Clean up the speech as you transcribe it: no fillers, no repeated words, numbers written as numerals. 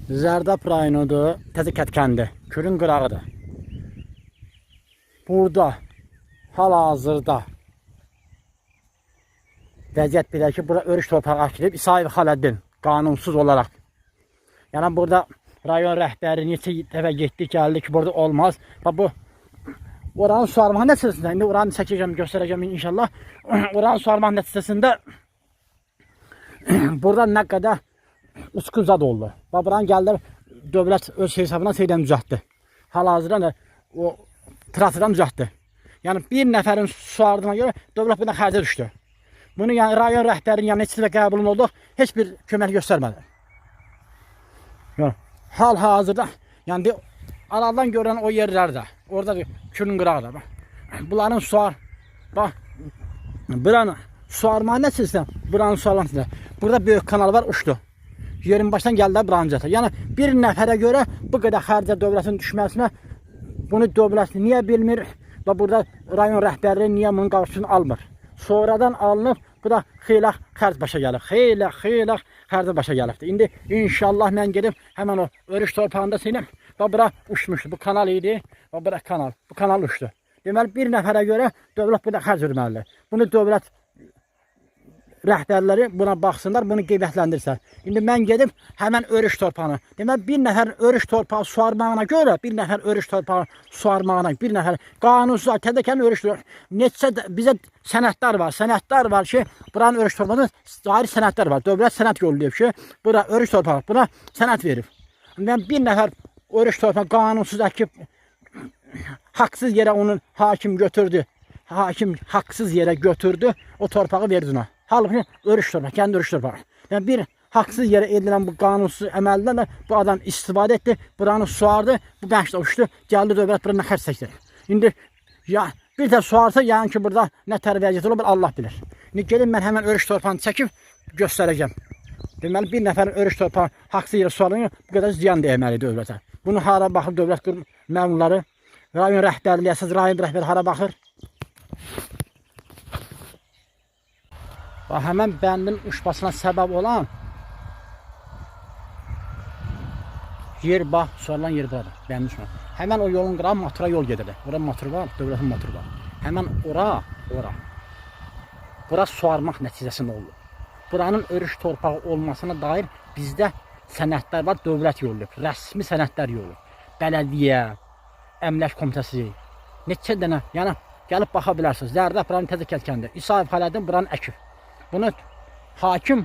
Zərdab rayonudur, Təzəkət kəndi, Kürün qırağıdır. Burada hal-hazırda vəziyyət belə ki, bura örüş torpağı əkilib İsayev Xaləddin qanunsuz olaraq. Yəni burada rayon rəhbəri neçə dəfə getdik, gəldik ki, burada olmaz. Bax bu oranın suarmaq nəticəsində, indi oranı çəkəcəm, göstərəcəm inşallah. Oranın suarmaq nəticəsində burada nə qədər uçqun zad oldu. Bax buranı gəldilər dövlət öz hesabına şeydən düzəltdi. Hal-hazırda da o traktordan düzəltdi. Yəni bir nəfərin suardığına görə dövlət buna xərcə düşdü. Bunu yəni rayon rəhbərinin yəni neçə dəfə qəbulun olduq, heç bir kömək göstərmədi. Yəni, hal-hazırda yəni aradan görən o yerlərdə, orada kürün qırağıdır. Bax. Bunların suar bax buranı suarma nəticəsində buranın suarma nəticəsində burada böyük kanal var, uçdu. Yerin başdan gəldilər buranı düzəltdilər. Yəni bir nəfərə görə bu qədər xərcə dövlətin düşməsinə bunu dövlət niyə bilmir və burada rayon rəhbərliyi niyə bunun qarşısını almır? Sonradan alınıb, bu da xeyli xərc başa gəlir. Xeyli, xeyli xərcə başa gəlibdir. İndi inşallah mən gedib həmən o örüş torpağında senim və bura uçmuşdu. Bu kanal idi və bura kanal. Bu kanal uçdu. Deməli bir nəfərə görə dövlət burada xərc verməlidir. Bunu dövlət rəhbərləri buna baxsınlar, bunu qiymətləndirsinlər. İndi mən gedib həmən örüş torpağına. Deməli bir nəfər örüş torpağı suarmağına görə, bir nəfər örüş torpağı suarmağına, bir nəfər qanunsuz təzəkən örüş torpağı. Neçə bizə sənədlər var, sənədlər var ki, buranın örüş torpağına dair sənədlər var. Dövlət sənəd yollayıb ki, bura örüş torpağı, buna sənəd verib. Mən bir nəfər örüş torpağı qanunsuz əkib haqsız yerə onun hakim götürdü. Hakim haqsız yerə götürdü, o torpağı verdi ona. Halbuki örüş torpağı, kəndi örüş torpağı. Yəni bir haqsız yerə edilən bu qanunsuz əməllərlə bu adam istifadə etdi, buranı suardı, bu bəşdə uçdu, gəldi dövlət bura nə xərc çəkdi. İndi ya bir də suarsa, yəni ki burada nə tər vəziyyət olur, Allah bilir. İndi gedin mən həmən örüş torpağını çəkib göstərəcəm. Deməli bir nəfərin örüş torpağı haqsız yerə suarılır, bu qədər ziyan dəyməlidir dövlətə. Bunu hara baxır dövlət qurum məmurları, rayon rəhbərliyi, əsas rayon rəhbəri hara baxır? Bax, həmən bəndin uçmasına səbəb olan yer bax, suarılan yer buradır, bəndin uçması. Həmən o yolun qırağı motora yol gedir. Ora motor var, dövlətin motoru var. Həmən ora. Bura suarmaq nəticəsində oldu. Buranın örüş torpağı olmasına dair bizdə sənədlər var, dövlət yollayıb, rəsmi sənədlər yollayıb. Bələdiyyə, Əmlak Komitəsi, neçə dənə, yəni gəlib baxa bilərsiniz. Zərdab buranın Təzəkənd kəndi. İsayev Xaləddin buranı əkib. Bunu hakim